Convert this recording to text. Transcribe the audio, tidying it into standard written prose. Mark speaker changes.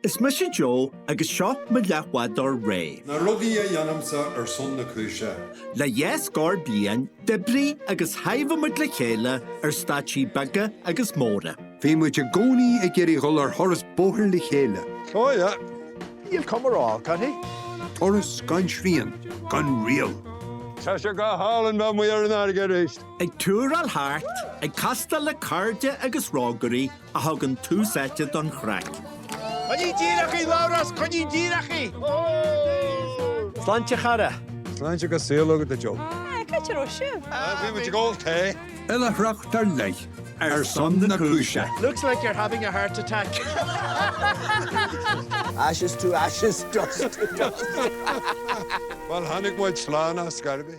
Speaker 1: Is mise Joe agus seo mo leathbhádóir Ray.
Speaker 2: Na rudaí a dhéanaimse ar son na cúise.
Speaker 1: Le dhá scór bliain, d'oibrigh agus thaibhigh muid le chéile ar stáitsí beaga agus móra.
Speaker 2: Bhí muid i gcónaí ag iarraidh dhul ar thuras bóthair le chéile. Oh yeah.
Speaker 3: Níl cuma ar olc uirthi.
Speaker 2: Turas gan srian, gan riail. Tá sé go hálainn bheith amuigh ar an fharraige arís.
Speaker 1: Ag túráil thart, ag castáil le cairde agus rógairí, a thugann tús áite don chraic.
Speaker 3: Coinnigh díreach í, Labhrás, coinnigh díreach í!
Speaker 4: Sláinte, chara!
Speaker 2: Sláinte agus saol agat, a Joe.
Speaker 5: Cá háit a raibh sibh?
Speaker 2: Bhí muid ag ól tae. Oilithreacht ar leith ar son na cúise.
Speaker 3: Looks like you're having a heart attack.
Speaker 6: Ashes to ashes, dust to dust.
Speaker 2: Bhuel, tháinig muid slán as scairbí.